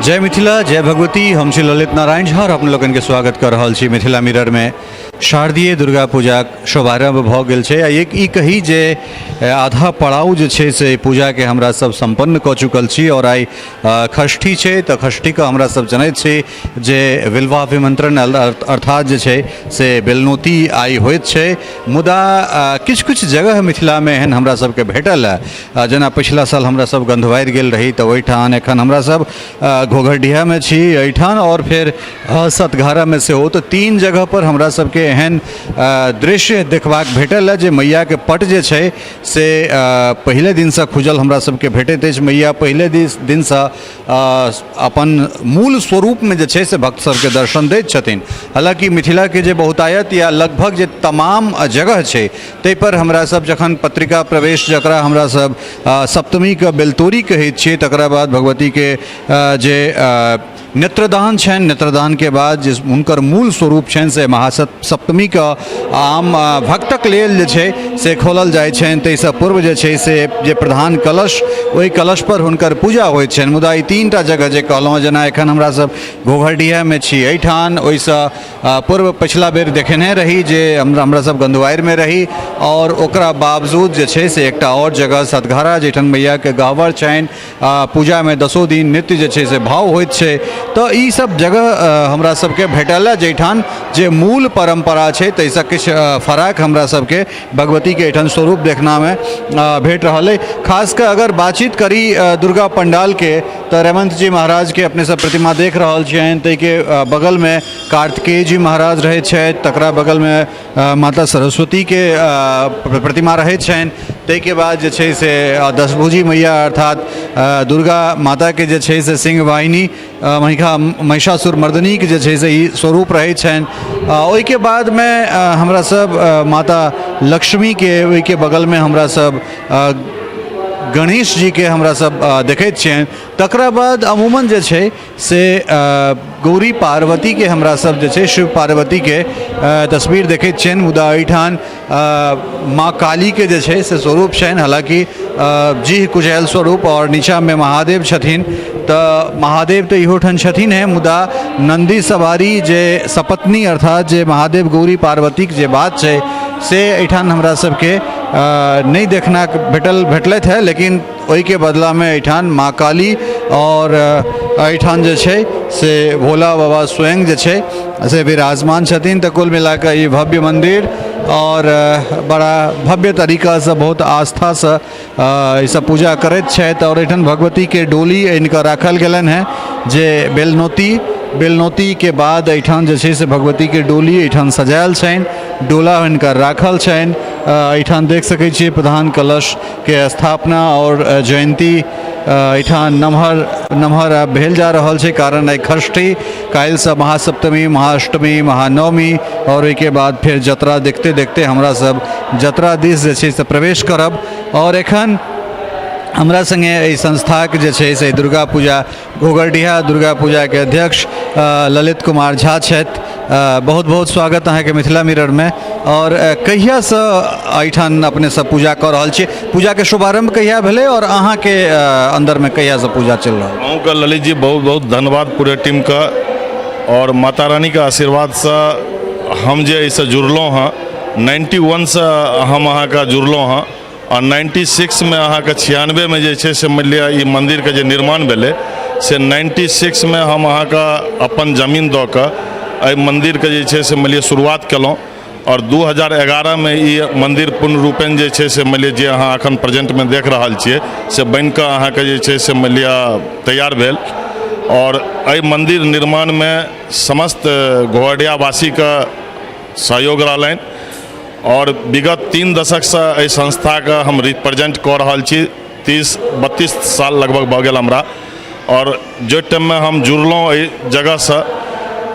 जय मिथिला, जय भगवती। हम छी ललित नारायण झा और अपने लोगन के स्वागत कर रहल छी मिथिला मिरर में। शारदीय दुर्गा पूजाक शुभारंभ भऽ गेल छै आ एक ई कही जे आधा पड़ाव जे छै से पूजाके हमरा सब सम्पन्न कऽ चुकल छी और आइ षष्ठी छै तऽ षष्ठीके हमरा सब जनैत छी जे विल्वाभिमंत्रण अर्थात जे छै से बेलनौती आइ होइत छै। मुदा किछु किछु जगह मिथिलामे एहन हमरा सबके भेटल है, जेना पछिला साल हमरा सब गन्धवारि गेल रही तऽ ओहिठाम, एखन हमरा सब घोघरडीहामे छी एहिठाम आओर फेर सतघारामे सेहो, तऽ तीन जगहपर हमरा सबके एहन दृश्य देखबाक भेटल है जे मैयाके पट जे छै से पहिले दिनसँ खुजल हमरा सबके भेटैत अछि। मैया पहिले दिनसँ अपन मूल स्वरूपमे जे छै से भक्त सबके दर्शन दैत छथिन। हालाँकि मिथिलाके जे बहुतायत या लगभग जे तमाम जगह छै ताहिपर हमरा सब जखन पत्रिका प्रवेश, जकरा हमरा सब सप्तमीके बेलतोरी कहै छियै, तकरा बाद भगवतीके जे नेत्रदान छनि, नेत्रदानके बाद जे हुनकर मूल स्वरूप छनि से महासप्तमीके आम भक्तक लेल जे छै से खोलल जाइ छनि। ताहिसँ पूर्व जे छै से जे प्रधान कलश, ओहि कलशपर हुनकर पूजा होइ छनि। मुदा ई तीन टा जगह जे कहलहुँ, जेना एखन हमरा सब घोघरडीहामे छी एहिठाम, ओहिसँ पूर्व पछिला बेर देखेने रही जे हमरा सब गन्धवारिमे रही आओर ओकरा बावजूद जे छै से एकटा आओर जगह सतघारा, जाहिठाम मैयाके गहबर छनि, पूजामे दसो दिन नित्य जे छै से भाव होइत छै, तऽ ई सब जगह हमरा सबके भेटल हँ जाहिठाम जे मूल परम्परा छै ताहिसँ किछु फराक हमरा सबके भगवतीके एहिठाम स्वरूप देखनामे भेट रहल अइ। खास कऽ अगर बातचीत करी दुर्गा पण्डालके तऽ रेवंत जी महाराजके अपने सब प्रतिमा देख रहल छियनि, ताहिके बगलमे कार्तिकेय जी महाराज रहै छथि, तकरा बगलमे माता सरस्वतीके प्रतिमा रहै छनि, ताहिके बाद जे छै से दशभुजी मैया अर्थात दुर्गा माताके जे छै से सिंह वाहिनी महिषा महिषासुर मर्दनीके जे छै से ई स्वरूप रहै छनि। ओहिके बादमे हमरा सब माता लक्ष्मीके, ओहिके बगलमे हमरा सब गणेश जीके हमरा सब देखैत छियनि। तकरा बाद अमूमन जे छै से गौरी पार्वतीके हमरा सब जे छै शिव पार्वतीके तस्वीर देखैत छियनि। मुदा एहिठाम माँ कालीके जे छै से स्वरूप छनि, हालाँकि जीह कुचैल स्वरूप आओर नीचाँमे महादेव छथिन, तऽ महादेव तऽ इहोठाम छथिन हे, मुदा नन्दी सवारी जे सपत्नी अर्थात जे महादेव गौरी पार्वतीके जे बात छै से एहिठाम हमरा सबके नहि देखना भेटलथि हे। लेकिन ओहिके बदलामे एहिठाम माँ काली आओर एहिठाम जे छै से भोला बाबा स्वयं जे छै से विराजमान छथिन। तऽ कुल मिलाकऽ ई भव्य मन्दिर आओर बड़ा भव्य तरीकासँ बहुत आस्थासँ ई सब पूजा करैत छथि। आओर एहिठाम भगवतीके डोली आनिकऽ राखल गेलनि हेँ जे बेलनौतीके बाद एहिठाम जे छै से भगवतीके डोली एहिठाम सजायल छनि, डोला हुनकर राखल छनि। एहिठाम देख सकै छियै प्रधान कलशके स्थापना आओर जयन्ती एहिठाम नमहर नमहर आब भेल जा रहल छै, कारण आइ षष्ठी, काल्हिसँ महासप्तमी, महाअष्टमी, महानवमी आओर ओहिके बाद फेर जतरा देखते देखते हमरा सब जतरा दिस जे छै से प्रवेश करब। आओर एखन हमरा सङ्गे एहि संस्थाके जे छै से दुर्गा पूजा घोघरडीहा दुर्गा पूजाके अध्यक्ष ललित कुमार झा छथि। बहुत बहुत स्वागत अहाँके मिथिला मिररमे। आओर कहियासँ एहिठाम अपने सब पूजा कऽ रहल छी, पूजाके शुभारम्भ कहिया भेलै आओर अहाँके अन्दरमे कहियासँ पूजा चलि रहल? अहूँके ललित जी बहुत बहुत धन्यवाद, पूरे टीमके, आओर माता रानीके आशीर्वादसँ हम जे एहिसँ जुड़लहुँ हँ, 91सँ हम अहाँके जुड़लहुँ हँ आ 96मे अहाँके 96मे जे छै से मानि लिअ ई मन्दिरके जे निर्माण भेलै से 96मे हम अहाँके अपन जमीन दऽ कऽ एहि मन्दिरके जे छै से मानि लिअ शुरुआत केलहुँ आओर 2011मे ई मन्दिर पूर्ण रूपेण जे छै से मानि लिअ जे अहाँ एखन प्रेजेन्टमे देख रहल छियै से बनिकऽ अहाँके जे छै से मानि लिअ तैयार भेल। आओर एहि मन्दिर निर्माणमे समस्त घोघरडीहावासीके सहयोग रहलनि आओर विगत 3 दशकसँ एहि संस्थाके हम रिप्रेजेन्ट कऽ रहल छी। 30-32 साल लगभग भऽ गेल हमरा। आओर जाहि टाइममे हम जुड़लहुँ एहि जगहसँ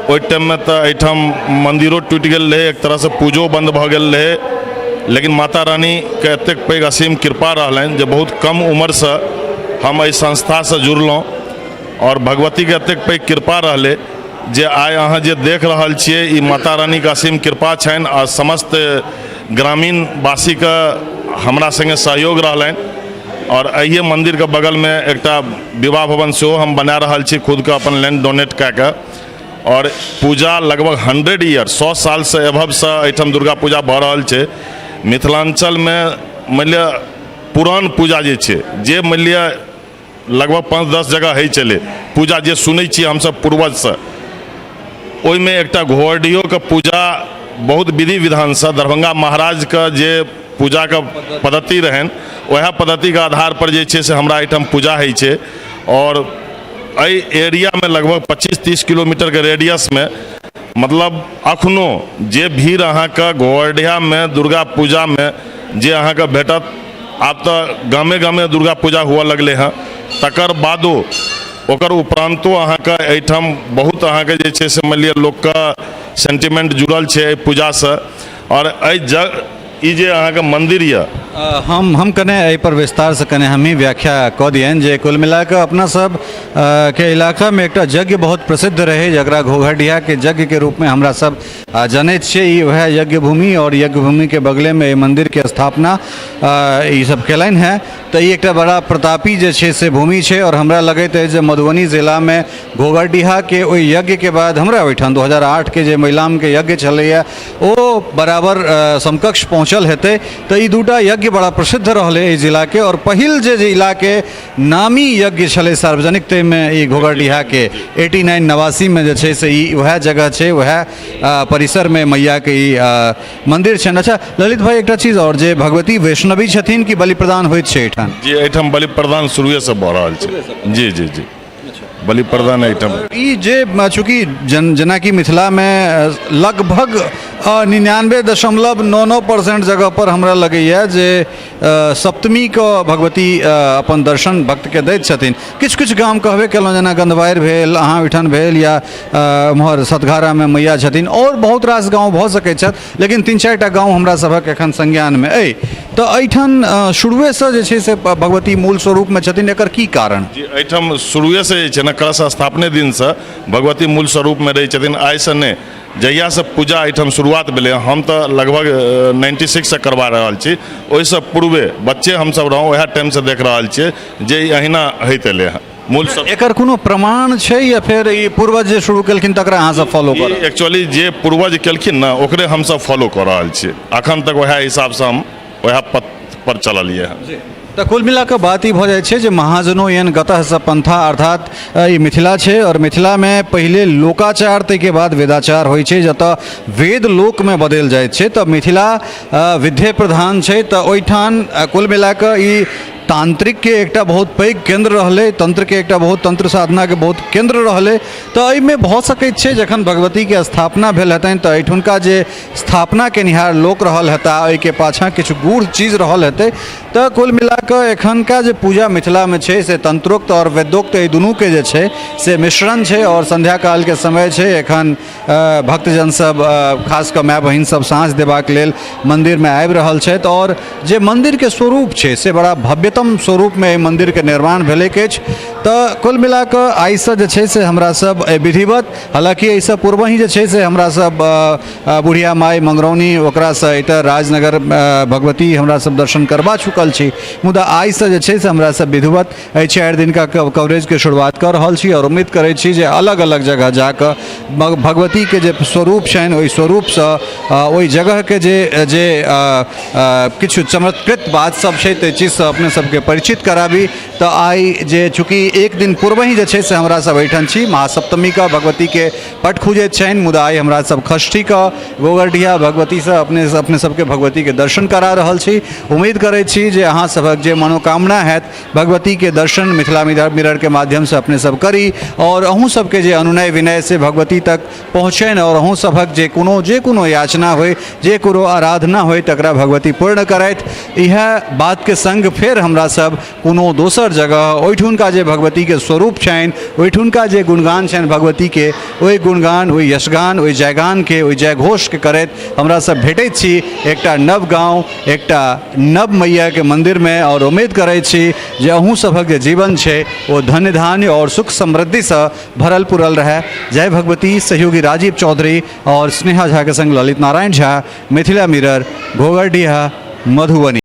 ओहि टाइममे तऽ एहिठाम मन्दिरो टूटि गेल रहै, एक तरहसँ पूजो बन्द भऽ गेल रहै, लेकिन माता रानीके एतेक पैघ असीम कृपा रहलनि जे बहुत कम उम्रसँ हम एहि संस्थासँ जुड़लहुँ आओर भगवतीके एतेक पैघ कृपा रहलै जे आइ अहाँ जे देख रहल छियै ई माता रानीके असीम कृपा छनि आ समस्त ग्रामीणवासीके हमरा सङ्गे सहयोग रहलनि। आओर एहिए मन्दिरके बगलमे एकटा विवाह भवन सेहो हम बना रहल छी खुदके अपन लैंड डोनेट कए कऽ। आओर पूजा लगभग 100 ईयर, 100 सालसँ एभवसँ एहिठाम दुर्गा पूजा भऽ रहल छै। मिथिलाञ्चलमे मानि लिअ पुरान पूजा जे छै, जे मानि लिअ लगभग 5-10 जगह होइ छलै पूजा, जे सुनै छियै हमसभ पूर्वजसँ, ओहिमे एकटा घोघरडीहोके पूजा बहुत विधि विधानसँ दरभंगा महाराजके जे पूजाके पद्धति रहनि, वएह पद्धतिके आधारपर जे छै से हमरा एहिठाम पूजा होइ छै। आओर एहि एरियामे लगभग 25-30 किलोमीटरके रेडियसमे मतलब अखनो जे भीड़ अहाँके घोघरडीहामे दुर्गा पूजामे जे अहाँके भेटत, आब तऽ गामे गामे दुर्गा पूजा हुअ लगलै हँ, तकर बादो ओकर उपरान्तो अहाँके एहिठाम बहुत अहाँके जे छै से मानि लिअ लोकके सेन्टिमेन्ट जुड़ल छै एहि पूजासँ। आओर एहि ई जे अहाँके मन्दिर यऽ, हम कने एहिपर विस्तारसँ कने हमही व्याख्या कऽ दियनि जे कुल मिलाकऽ अपना सब के इलाकामे एकटा यज्ञ बहुत प्रसिद्ध रहै, जकरा घोघरडीहाके यज्ञके रूपमे हमरा सब जनैत छियै। ई वएह यज्ञ भूमि आओर यज्ञ भूमिके बगलेमे एहि मन्दिरके स्थापना ई सब केलनि हेँ। तऽ ई एकटा बड़ा प्रतापी जे छै से भूमि छै। आओर हमरा लगैत अछि जे मधुबनी जिलामे घोघरडीहाके ओहि यज्ञके बाद हमरा ओहिठाम 2008के जे महिलामके यज्ञ छलैए ओ बराबर समकक्ष पहुँचल हेतै। तऽ ई दूटा यज्ञ बड़ा प्रसिद्ध रहलै एहि जिलाके। आओर पहिल जे जिलाके नामी यज्ञ छलै सार्वजनिक, ताहिमे ई घोघरडीहाके 89 89मे जे छै से ई वएह जगह छै, वएह परिसरमे मैयाके ई मन्दिर छनि। अच्छा ललित भाई, एकटा चीज आओर, जे भगवती वैष्णवी छथिन कि बलि प्रदान होइत छै एहिठाम? जी, एहिठाम बलि प्रदान शुरुएसँ भऽ रहल छै। जी जी जी, बलि प्रदान एहिठाम। ई जे चूँकि जेनाकि मिथिलामे लगभग 99.99% जगहपर हमरा लगैए जे सप्तमीके भगवती अपन दर्शन भक्तके दैत छथिन। किछु किछु गाम कहबे केलहुँ, जेना गन्धवारि भेल, अहाँ ओहिठाम भेल, या एम्हर सतघारामे मैया छथिन, आओर बहुत रास गाँव भऽ सकैत छथि, लेकिन 3-4 टा गाँव हमरा सभक एखन संज्ञानमे अइ। तऽ एहिठाम शुरुएसँ जे छै से भगवती मूल स्वरूपमे छथिन, एकर की कारण? जी, एहिठाम शुरुएसँ जे छै ने कलश स्थापने दिनसँ भगवती मूल स्वरूपमे रहै छथिन। आइसँ नहि, जहियासँ पूजा एहिठाम शुरुआत भेलै, हम तऽ लगभग 96सँ करबा रहल छी, ओहिसँ पूर्वे बच्चे हमसभ रहौँ, उएह टाइमसँ देख रहल छियै जे ई अहिना होइत एलै हँ मूल सब। एकर कोनो प्रमाण छै या फेर ई पूर्वज जे शुरू केलखिन तकरा अहाँ सब फॉलो कर? एक्चुअली जे पूर्वज केलखिन ने ओकरे हमसभ फॉलो कऽ रहल छियै अखन तक, उएह हिसाबसँ हम उएह पथ पर चललियै हँ। तऽ कुल मिला कऽ बात ई भऽ जाइ छै जे महाजनो एहन गतहसँ पंथा, अर्थात ई मिथिला छै आओर मिथिलामे पहिले लोकाचार ताहिके बाद वेदाचार होइ छै, जतऽ वेद लोकमे बदलि जाइत छै। तऽ मिथिला विद्ये प्रधान छै, तऽ ओहिठाम कुल मिला कऽ ई तांत्रिकके एकटा बहुत पैघ केन्द्र रहलै, तंत्रके एकटा बहुत तंत्र साधनाके बहुत केन्द्र रहलै। तऽ एहिमे भऽ सकैत छै जखन भगवतीके स्थापना भेल हेतनि तऽ एहिठुनका जे स्थापना केनिहार लोक रहल हेता ओहिके पाछाँ किछु गूढ़ चीज रहल हेतै। तऽ कुल मिलाकऽ एखनका जे पूजा मिथिलामे छै से तंत्रोक्त आओर वेदोक्त एहि दुनूके जे छै से मिश्रण छै। आओर सन्ध्याकालके समय छै, एखन भक्तजन सब खास कऽ माय बहिन सब साँझ देबाक लेल मन्दिरमे आबि रहल छथि। आओर जे मन्दिरके स्वरूप छै से बड़ा भव्यतम स्वरूपमे एहि मन्दिरके निर्माण भेलैक अछि। तऽ कुल मिलाकऽ आइसँ जे छै से हमरा सब विधिवत, हालाँकि एहिसँ पूर्व ही जे छै से हमरा सब बुढ़िया माइ मंगरौनी ओकरासँ एतऽ राजनगर भगवती हमरा सब दर्शन करबा चुकल छी, मुदा आइसँ जे छै से हमरा सब विधिवत एहि 4 दिनका कवरेजके शुरुआत कऽ रहल छी। आओर उम्मीद करै छी जे अलग अलग जगह जाकऽ भगवतीके जे स्वरूप छनि ओहि स्वरूपसँ ओहि जगहके जे जे किछु चमत्कृत बात सब छै ताहि चीजसँ अपने सबके परिचित कराबी। तऽ आइ जे चूँकि एक दिन पूर्व ही जे छै से हमरा सब एहिठाम छी, महासप्तमीके भगवतीके पट खुजैत छनि, मुदा आइ हमरा सब षष्ठीके गोगरडीहा भगवतीसँ अपने अपने सबके भगवतीके दर्शन करा रहल छी। उम्मीद करै छी जे अहाँ सभक जे मनोकामना हैत भगवतीके दर्शन मिथिला मिररके माध्यमसँ अपने सब करी आओर अहूँ सबके जे अनुनय विनय से भगवती तक पहुँचनि आओर अहूँ सभक जे कोनो याचना होइ, जे कोनो आराधना होइ तकरा भगवती पूर्ण करथि। इएह बातके सङ्ग फेर हमरा सब कोनो दोसर जगह ओहिठुनका जे भगवतीके स्वरूप छनि, ओहिठुनका जे गुणगान छनि भगवतीके, ओहि गुणगान, ओहि यशगान, ओहि जयगानके, ओहि जयघोषके करैत हमरा सब भेटैत छी एकटा नव गाँव, एकटा नव मैयाके मन्दिरमे। आओर उम्मीद करै छी जे अहूँ सभक जे जीवन छै ओ धन्य धान्य आओर सुख समृद्धिसँ भरल पुरल रहै। जय भगवती। सहयोगी राजीव चौधरी आओर स्नेहा झाके सङ्ग ललित नारायण झा, मिथिला मिरर, घोघरडीहा, मधुबनी।